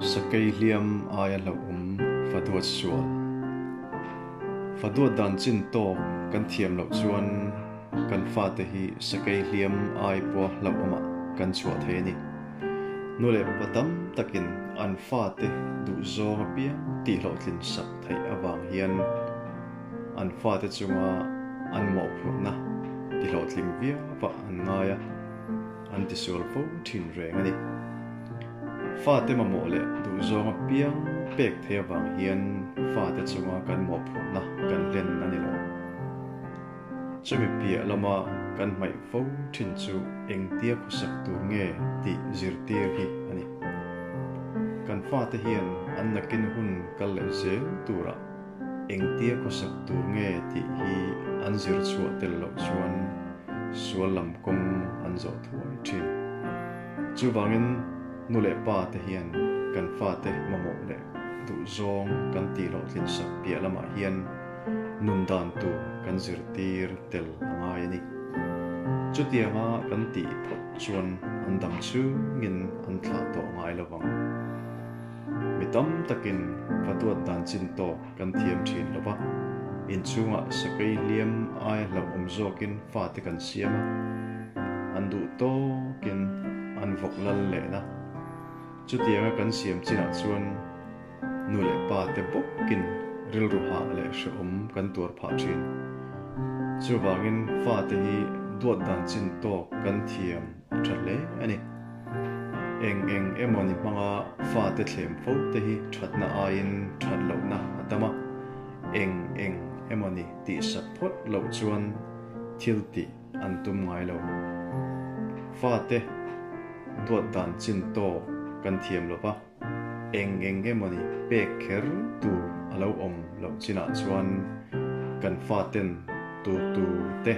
Sakei hliam aia hlauhawm faduat sual. Faduat dan chin tawk kan thiam loh chuan kan fate hi sakei hliam ai pawha hlauhawmah kan chhuah thei a ni. Nu leh pa tam takin an fate duhzawng apiang tihhlawhtlin sak theih avang hian an fate chunga an mawhphurhna tihlawhtling viauah an ngai a, an tisual fo thin reng a ni. Fate mamawh leh duhzawng apiang pek theih avang hian fate chunga kan mawhphurhna kan hlen a ni lo. Chumi piah lama kan hmaih fo thin chu engtia khawsak tur nge tih zirtir hi a ni. Kan fate hian an nakin hun kal leh zel turah engtia khawsak tur nge tih hi an zir chhuah tel loh chuan sual lam kawng an zawh thuai thin. Chuvangin nu leh pa te hian kan fate mamawh leh duhzawng kan tih hlawhtlinsak piah lamah hian Nun dan tur kan zirtir tel a ngai a ni. Chutianga kan tih phawt chuan an dam chungin an thlah tawh ngai lo vang. Mi tam takin va duat dan chin tawk kan thiam thin lo va, inchhungah sakei hliam aia hlauhawm zawkin fate kan siam a, an duh tawkin an vawk lal lehna. Chutianga kan siam chinah chuan Nu leh pa te bawkin rilru hah leh hrehawm kan tuar phah thin. Chuvangin fate hi duat dan chin tawk kan thiam a tha hle a ni. Eng eng emaw ni hmanga fate thlem fo te hi thatna aiin that lohna a tam a, eng eng emaw ni tihsak phawt loh chuan thil tih an tum ngai lo. Fate duat dan chin tawk kan thiam lo va. Eng eng emawni pek kher tur a lo awm loh chinah chuan kan faten tu tu te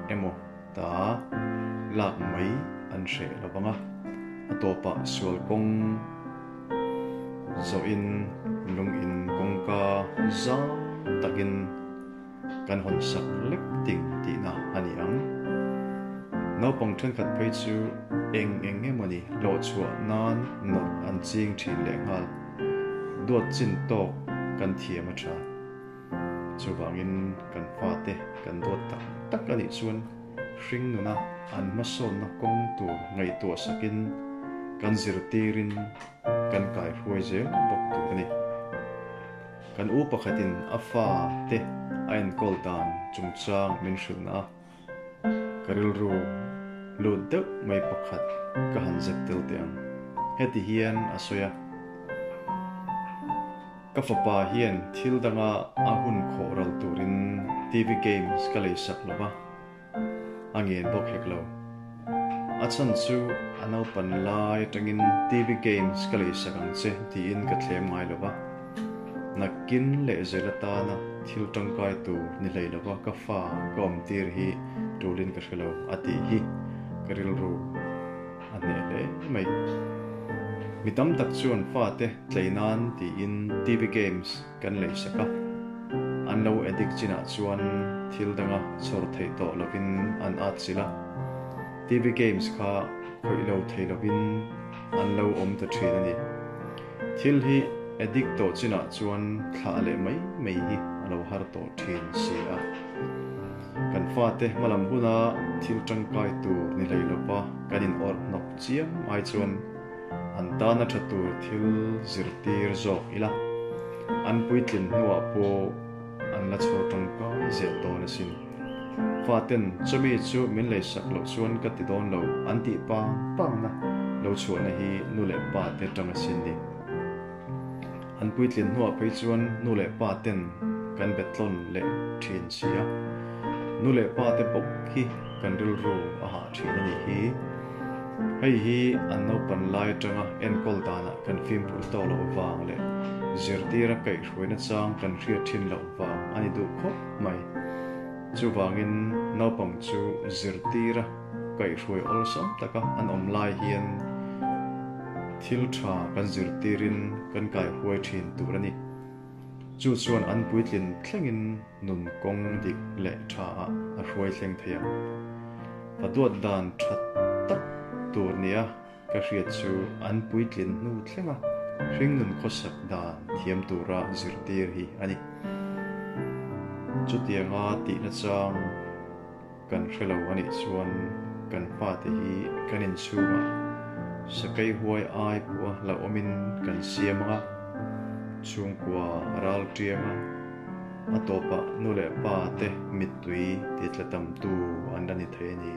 emaw ta lak mai an hreh lo vang a, a tawpah sual kawng zawhin lungin kawngka zau takin Kan hawn sak lek ting tihna a ni ang. Naupang thenkhat phei chu eng eng emawni hlawh chhuah nan nawrh an ching thin lehnghal. Duat chin tawk kan thiam a tha. Chuvangin kan fate kan duat tak tak a nih chuan hring nuna an hmasawnna kawng tur ngaihtuah sakin kan zirtirin kan kaihruai zel bawk tur a ni. Kan u pakhatin a fa te a enkawl dan chungchang min hrilhna a, ka rilru lut deuh mai pakhat ka han zep tel teh ang. Heti hian a sawi a, Ka fapa hian thil danga a hun khawh ral turin TV games ka leisak lo va, A ngen bawk hek lo. A chhan chu a naupan lai atangin TV games ka leisak ang che tiin ka thlem ngai lo va. Nakin leh zel atana thil tangkai tur ni hlei lo va ka fa ka awm tir hi tulin ka hre lo a tih hi ka rilru a hneh hle mai. Mi tam tak chuan fate tlei nan tiin TV games kan leisak a, an lo addict chinah chuan thil danga chhawr theih tawh lovin an atchilh a, TV games kha khawih lo thei lovin an lo awm ta thin a ni. Thil hi addict tawh chinah chuan thlah leh mai mai hi a lo har tawh thin si a. Kan fate hmalam huna thil tangkai tur ni hlei lova kan in awrh hnawk chiam ai chuan An tana tha tur thil zirtir zawk ila, an puitlin hnuah pawh an la chhawr tangkai zel dawn asin. Faten chumi chu min leisak loh chuan ka ti dawn lo an tih pang pangna lo chhuahna hi nu leh pa te tang asin ni. An puitlin hnuah phei chuan nu leh pa ten kan be tlawn leh thin si a, nu leh pa te bawk hi kan rilru a hah thin a nih hi. Hei hi an naupan lai atanga enkawl danah kan fimkhur tawk loh vang leh zirtira kaihhruaina chang kan hriat thin loh vang a ni duh khawp mai. Chuvangin naupang chu zirtira kaihhruai awlsam taka an awm lai hian thil tha kan zirtirin kan kaihruai thin tur a ni. Chu chuan an puitlin thlengin nun kawng dik leh tha ah a hruai thleng thei ang. Fa duat dan tha tak tur nia ka hriat chu an puitlin hnu thlenga. Hringnun khawsak dan thiam tura zirtir hi a ni. Chutianga tihna chang kan hre lo a nih chuan kan fate hi kan inchhungah sakei huai ai pawha hlauhawmin kan siam ang a, chhungkua a ral tiang a, a tawpah nu leh pa te mittui ti tla tamtu an la ni thei a ni.